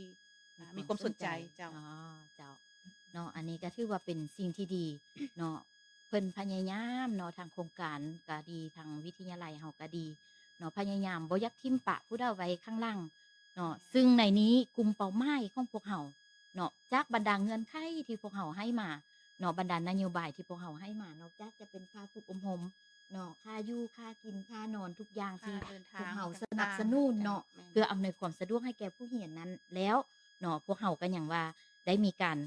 ອ່າ ມີຄວາມສົນໃຈ ມີຄວາມສົນໃຈ ເຈົ້າ. ອໍ ເຈົ້າ ເນາະ ອັນນີ້ກໍຖືວ່າເປັນສິ່ງທີ່ດີເນາະ. ເພິ່ນພະຍາຍາມເນາະ ທາງໂຄງການກໍດີ ທາງວິທະຍາໄລເຮົາກໍດີເນາະ ພະຍາຍາມບໍ່ຢາກຖິ້ມປະຜູ້ໃດໄວ້ຂ້າງຫຼັງເນາະ. ແມ່ນ ຊຶ່ງໃນນີ້ກຸ່ມເປົ້າໝາຍຂອງພວກເຮົາເນາະ ຈາກບັນດາເງື່ອນໄຂທີ່ພວກເຮົາໃຫ້ມາເນາະ ບັນດານະໂຍບາຍທີ່ພວກເຮົາໃຫ້ມາ ນອກຈາກຈະເປັນຄ່າຝຶກອົບຮົມເນາະ ຄ່າຢູ່ ຄ່າກິນ ຄ່ານອນ ທຸກຢ່າງທີ່ພວກເຮົາສະໜັບສະໜູນເນາະ ເພື່ອອຳນວຍຄວາມສະດວກໃຫ້ແກ່ຜູ້ຮຽນນັ້ນແລ້ວເນາະ ພວກເຮົາກໍຍັງວ່າໄດ້ມີການ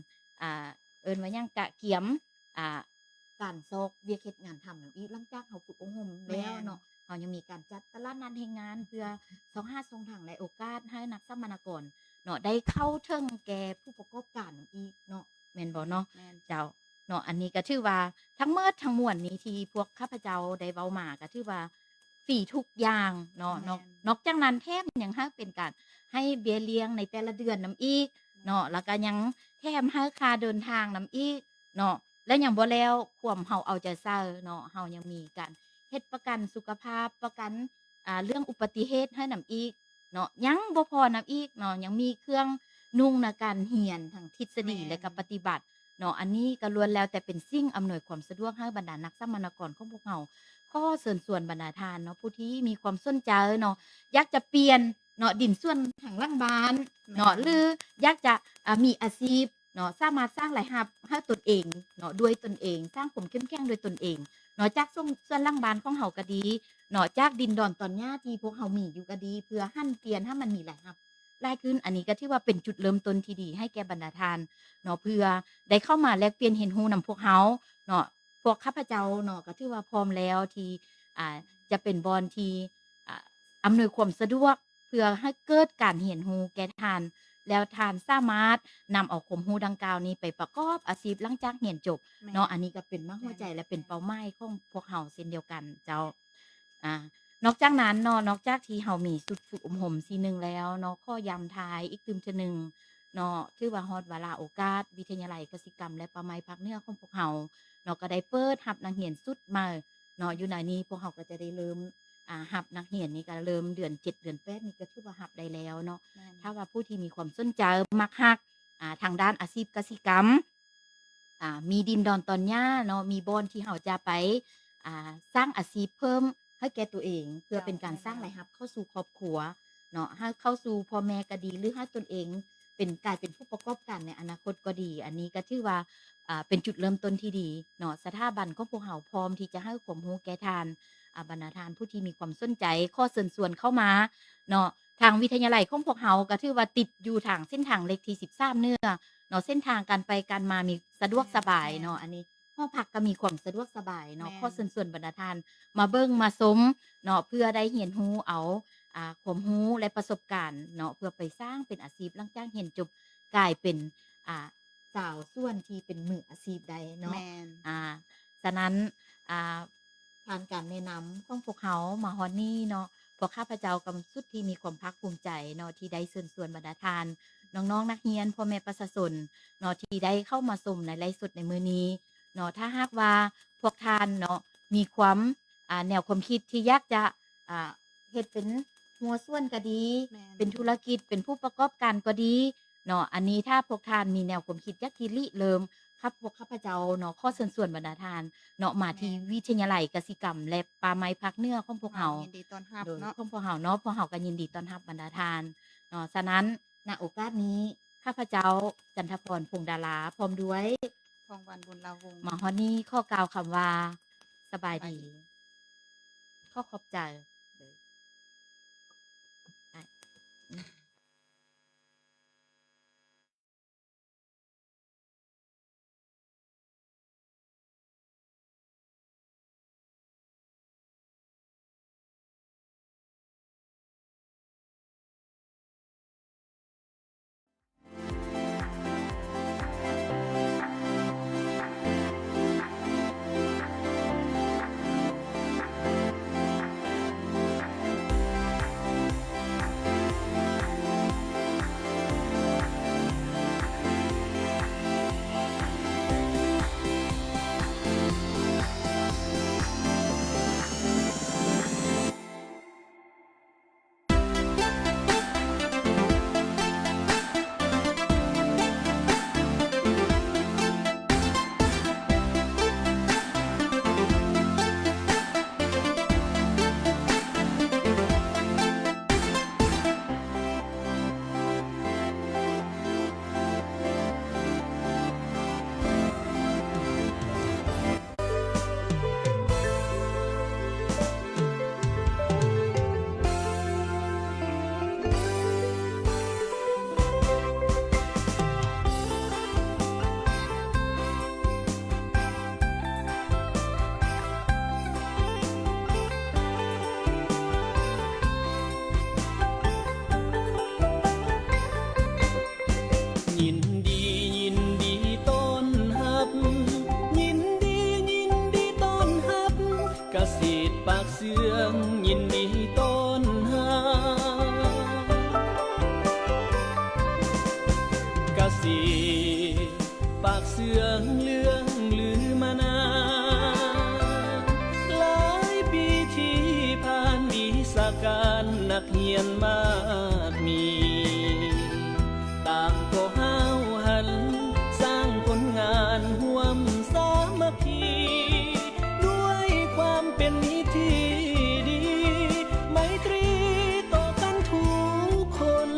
ອ່າ ເອີ້ນວ່າຫຍັງ ກະກຽມ ອ່າ ການຊອກວຽກເຮັດງານທຳນຳອີກ. ຫຼັງຈາກເຮົາຝຶກອົບຮົມແລ້ວເນາະ ແມ່ນ ເຮົາຍັງມີການຈັດຕະຫຼາດນັດແຮງງານ ເພື່ອຊອກຫາຊ່ອງທາງ ແລະ ໂອກາດໃຫ້ນັກສຳມະນາກອນເນາະ ໄດ້ເຂົ້າເຖິງແກ່ຜູ້ປະກອບການນຳອີກເນາະ ແມ່ນບໍ່ເນາະ? ແມ່ນ ເຈົ້າ ເນາະ ອັນນີ້ກໍຖືວ່າທັງໝົດທັງມວນນີ້ທີ່ພວກຂ້າພະເຈົ້າໄດ້ເວົ້າມາ ກໍຖືວ່າ ຟຣີທຸກຢ່າງເນາະ. ແມ່ນ. ນອກ ນອກຈາກນັ້ນແຖມຍັງໃຫ້ເປັນການໃຫ້ເບ້ຍລ້ຽງໃນແຕ່ລະເດືອນນຳອີກເນາະ ແມ່ນ. ແລ້ວກໍຍັງແຖມໃຫ້ຄ່າເດີນທາງນຳອີກເນາະ ແລະ ຍັງບໍ່ແລ້ວ ຄວາມເຮົາເອົາໃຈໃສ່ເນາະ ເຮົາຍັງມີການເຮັດປະກັນສຸຂະພາບ ປະກັນ ອ່າ ເລື່ອງອຸບັດຕິເຫດໃຫ້ນຳອີກເນາະ ຍັງບໍ່ພໍນຳອີກເນາະ ຍັງມີເຄື່ອງນຸ່ງໃນການຮຽນທັງທິດສະດີ ແມ່ນ. ແລະ ກໍປະຕິບັດເນາະ. ອັນນີ້ກໍລ້ວນແລ້ວແຕ່ເປັນສິ່ງອຳນວຍຄວາມສະດວກໃຫ້ບັນດານັກສຳມະນາກອນຂອງພວກເຮົາ. ຂໍເຊີນຊວນບັນດາທ່ານເນາະ ຜູ້ທີ່ມີຄວາມສົນໃຈເນາະ ຢາກຈະປ່ຽນເນາະ ດິນສວນທາງຫຼັງບ້ານເນາະ ແມ່ນ. ຫຼື ຢາກຈະ ອ່າ ມີອາຊີບ ເນາະ ສາມາດສ້າງລາຍຮັບໃຫ້ຕົນເອງເນາະ ດ້ວຍຕົນເອງ ສ້າງຄວາມເຂັ້ມແຂງດ້ວຍຕົນເອງເນາະ ຈາກສວນ ສວນຫຼັງບ້ານຂອງເຮົາກໍດີເນາະ ຈາກດິນດອນຕອນຫຍ້າທີ່ພວກເຮົາມີຢູ່ກໍດີ ເພື່ອຫັນປ່ຽນໃຫ້ມັນມີລາຍຮັບຫຼາຍຂຶ້ນ. ອັນນີ້ກໍຖືວ່າເປັນຈຸດເລີ່ມຕົ້ນທີ່ດີໃຫ້ແກ່ບັນດາທ່ານເນາະ ເພື່ອໄດ້ເຂົ້າມາແລກປ່ຽນຮຽນຮູ້ນຳພວກເຮົາເນາະ. ພວກຂ້າພະເຈົ້າເນາະ ກໍຖືວ່າພ້ອມແລ້ວທີ່ ອ່າ ຈະເປັນບ່ອນທີ່ ອ່າ ອຳນວຍຄວາມສະດວກ ເພື່ອໃຫ້ເກີດການຮຽນຮູ້ແກ່ທ່ານ ແລ້ວທ່ານສາມາດນຳເອົາຄວາມຮູ້ດັ່ງກ່າວນີ້ໄປປະກອບອາຊີບຫຼັງຈາກຮຽນຈົບ ແມ່ນ ເນາະ. ອັນນີ້ກໍເປັນມາກຫົວໃຈ ແມ່ນ ແລະ ເປັນເປົ້າໝາຍຂອງພວກເຮົາເຊັ່ນດຽວກັນເຈົ້າ. ອ່າ ນອກຈາກນັ້ນເນາະ ນອກຈາກທີ່ເຮົາມີຊຸດຝຶກອົບຮົມຊີ້ໜຶ່ງແລ້ວເນາະ ຂໍຢ້ຳທ້າຍອີກຕື່ມເທື່ອໜຶ່ງເນາະ ຖືວ່າຮອດວາລະໂອກາດ ວິທະຍາໄລກະສິກຳ ແລະ ປ່າໄມ້ພາກເໜືອຂອງພວກເຮົາເນາະ ກໍໄດ້ເປີດຮັບນັກຮຽນຊຸດໃໝ່ເນາະ. ຢູ່ໃນນີ້ພວກເຮົາກໍຈະໄດ້ເລີ່ມ ອ່າ ຮັບນັກຮຽນນີ້ກໍເລີ່ມເດືອນເຈັດ ເດືອນແປດນີ້ກໍຖືວ່າຮັບໄດ້ແລ້ວເນາະ. ແມ່ນ. ຖ້າວ່າຜູ້ທີ່ມີຄວາມສົນໃຈ ມັກຮັກ ອ່າ ທາງດ້ານອາຊີບກະສິກຳ ອ່າ ມີດິນດອນຕອນຫຍ້າເນາະ ມີບ່ອນທີ່ເຮົາຈະໄປ ອ່າ ສ້າງອາຊີບເພີ່ມໃຫ້ແກ່ຕົວເອງ ເພື່ອເປັນການ ເຈົ້າ ແມ່ນ ສ້າງລາຍຮັບເຂົ້າສູ່ຄອບຄົວເນາະ ໃຫ້ເຂົ້າສູ່ພໍ່ແມ່ກໍດີ ຫຼື ໃຫ້ຕົນເອງເປັນ ກາຍເປັນຜູ້ປະກອບການໃນອະນາຄົດກໍດີ. ອັນນີ້ກໍຖືວ່າ ອ່າ ເປັນຈຸດເລີ່ມຕົ້ນທີ່ດີເນາະ. ສະຖາບັນຂອງພວກເຮົາພ້ອມທີ່ຈະໃຫ້ຄວາມຮູ້ແກ່ທ່ານ ອ່າ ບັນດາທ່ານຜູ້ທີ່ມີຄວາມສົນໃຈ ຂໍເຊີນຊວນເຂົ້າມາເນາະ. ທາງວິທະຍາໄລຂອງພວກເຮົາກໍຖືວ່າຕິດຢູ່ທາງເສັ້ນທາງເລກທີສິບສາມເໜືອເນາະ ເສັ້ນທາງການໄປການມາມີສະດວກສະບາຍເນາະ. ແມ່ນ. ອັນນີ້ ຫໍພັກກໍມີຄວາມສະດວກສະບາຍເນາະ. ແມ່ນ. ຂໍເຊີນຊວນບັນດາທ່ານມາເບິ່ງມາຊົມເນາະ ເພື່ອໄດ້ຮຽນຮູ້ເອົາ ອ່າ ຄວາມຮູ້ ແລະ ປະສົບການເນາະ ເພື່ອໄປສ້າງເປັນອາຊີບ ຫຼັງຈາກຮຽນຈົບ ກາຍເປັນ ອ່າ ຊາວສວນທີ່ເປັນມືອາຊີບໄດ້ເນາະ. ແມ່ນ. ອ່າ ສະນັ້ນ ອ່າ ຜ່ານການແນະນຳຂອງພວກເຮົາມາຮອດນີ້ເນາະ ພວກຂ້າພະເຈົ້າກໍສຸດທີ່ມີຄວາມພາກພູມໃຈເນາະ ທີ່ໄດ້ເຊີນຊວນບັນດາທ່ານ ນ້ອງໆ ນັກຮຽນ ພໍ່ແມ່ປະຊາຊົນເນາະ ທີ່ໄດ້ເຂົ້າມາຊົມໃນໄລຟ໌ສົດໃນມື້ນີ້ເນາະ. ຖ້າຫາກວ່າພວກທ່ານເນາະ ມີຄວາມ ອ່າ ແນວຄວາມຄິດທີ່ຢາກຈະ ອ່າ ເຮັດເປັນຮົ້ວສວນກໍດີ ແມ່ນ ເປັນທຸລະກິດ ເປັນຜູ້ປະກອບການກໍດີເນາະ ອັນນີ້ຖ້າພວກທ່ານມີແນວຄວາມຄິດຢາກທີ່ລິເລີ່ມ ຄັບ ພວກຂ້າພະເຈົ້າເນາະ ຂໍເຊີນຊວນບັນດາທ່ານເນາະ ມາທີ່ ແມ່ນ ວິທະຍາໄລກະສິກຳ ແລະ ປ່າໄມ້ພາກເໜືອຂອງພວກເຮົາ ຍິນດີຕ້ອນຮັບ ໂດຍ ເນາະ ຂອງພວກເຮົາເນາະ ພວກເຮົາກໍຍິນດີຕ້ອນຮັບບັນດາທ່ານເນາະ. ສະນັ້ນ ນະໂອກາດນີ້ ຂ້າພະເຈົ້າ ຈັນທະພອນ ພົງດາລາ ພ້ອມດ້ວຍ ທອງວັນ ບຸນລາວົງ ມາຮອດນີ້ຂໍກ່າວຄຳວ່າ ສະບາຍດີ ສະບາຍດີ ຂໍຂອບໃຈ. ປາກເຊື່ອງເລື່ອງລືມານານ ຫຼາຍປີທີ່ຜ່ານ ວິຊາການນັກຮຽນມາກມີ ຕ່າງກໍຫ້າວຫັນ ສ້າງຜົນງານຮ່ວມສາມັກຄີ ດ້ວຍຄວາມເປັນມິດທີ່ດີ ໄມຕີຕໍ່ກັນທຸກຄົນ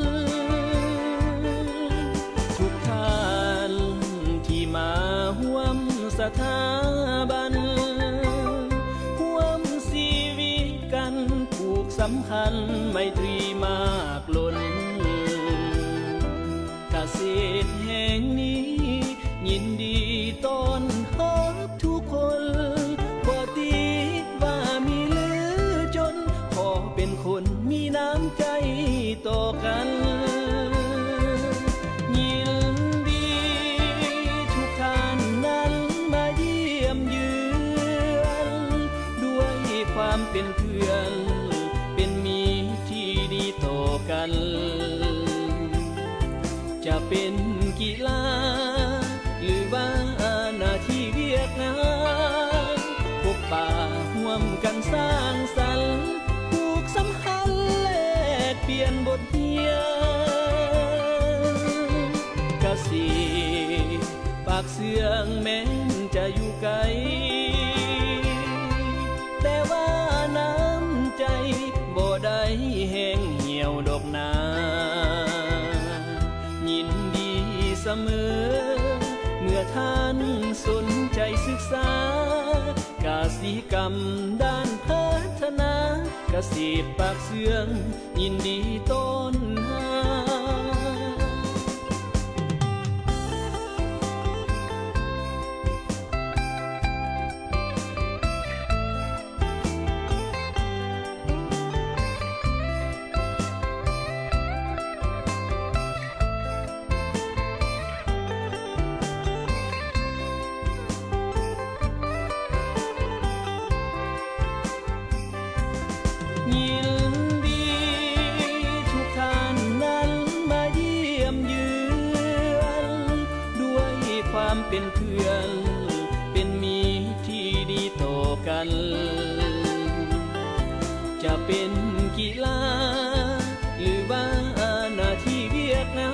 ທຸກທ່ານທີ່ມາຮ່ວມສະຖາບັນ ຮ່ວມຊີວິດກັນ ຜູກສຳພັນໄມຕີມາກລົ້ນ ກະເສດແຫ່ງນີ້ ຍິນດີຕ້ອນຮັບທຸກຄົນ ບໍ່ຕິວ່າມີຫຼືຈົນ ຂໍເປັນຄົນມີນ້ຳໃຈຕໍ່ກັນ ຍິນດີທຸກທ່ານນັ້ນມາຢ້ຽມເຢືອນ ດ້ວຍຄວາມເປັນເພື່ອນ ເປັນມິດທີ່ດີຕໍ່ກັນ ຈະເປັນກິລາ ຫຼືວ່າໜ້າທີ່ວຽກງານ ພົບປະຮ່ວມກັນສ້າງສັນ ຜູກສຳພັນແລກປ່ຽນບົດຮຽນ ກະເສດ ປາກເຊື່ອງແມ່ນຈະຢູ່ໄກ ແຕ່ວ່ານ້ຳໃຈບໍ່ໄດ້ແຫ້ງຫ່ຽວດອກນາ ຍິນດີສະເໝີ ເມື່ອທ່ານສົນໃຈສຶກສາ ກະສິກຳດ້ານພັດທະນາ ກະເສດປາກເຊື່ອງ ຍິນດີຕ້ອນຮັບ ຍິນດີທຸກທ່ານນັ້ນມາຢ້ຽມເຢືອນ ດ້ວຍຄວາມເປັນເພື່ອນ ເປັນມິດທີ່ດີຕໍ່ກັນ ຈະເປັນກິລາ ຫຼືວ່າໜ້າທີ່ວຽກງາ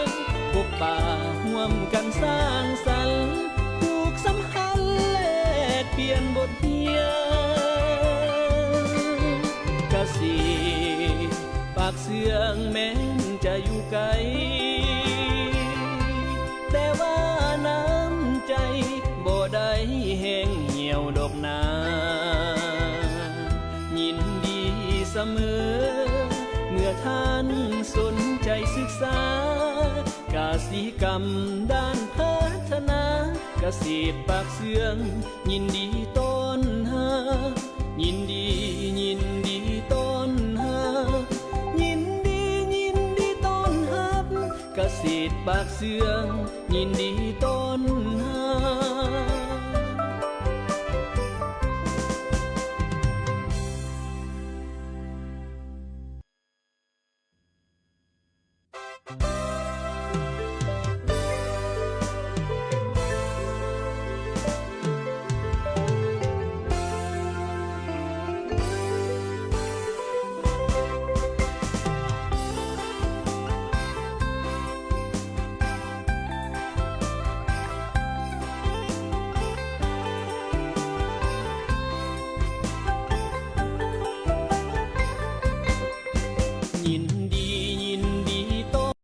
ນ ພົບປະຮ່ວມກັນສ້າງສັນ ຜູກສຳພັນແລກປ່ຽນບົດຮຽນ ກະເສດປາກເຊື່ອງແມ່ນຈະຢູ່ໄກ ແຕ່ວ່ານ້ຳໃຈບໍ່ໄດ້ແຫ້ງຫ່ຽວດອກນາ ຍິນດີສະເໝີ ເມື່ອທ່ານສົນໃຈສຶກສາ ກະສິກຳດ້ານພັດທະນາ ກະເສດປາກເຊື່ອງ ຍິນດີຕ້ອນຮັບ ຍິນດີ ຍິນດີຕ້ອນຮັບ ຍິນດີ ຍິນດີຕ້ອນຮັບ ກະເສດປາກເຊື່ອງ ຍິນດີ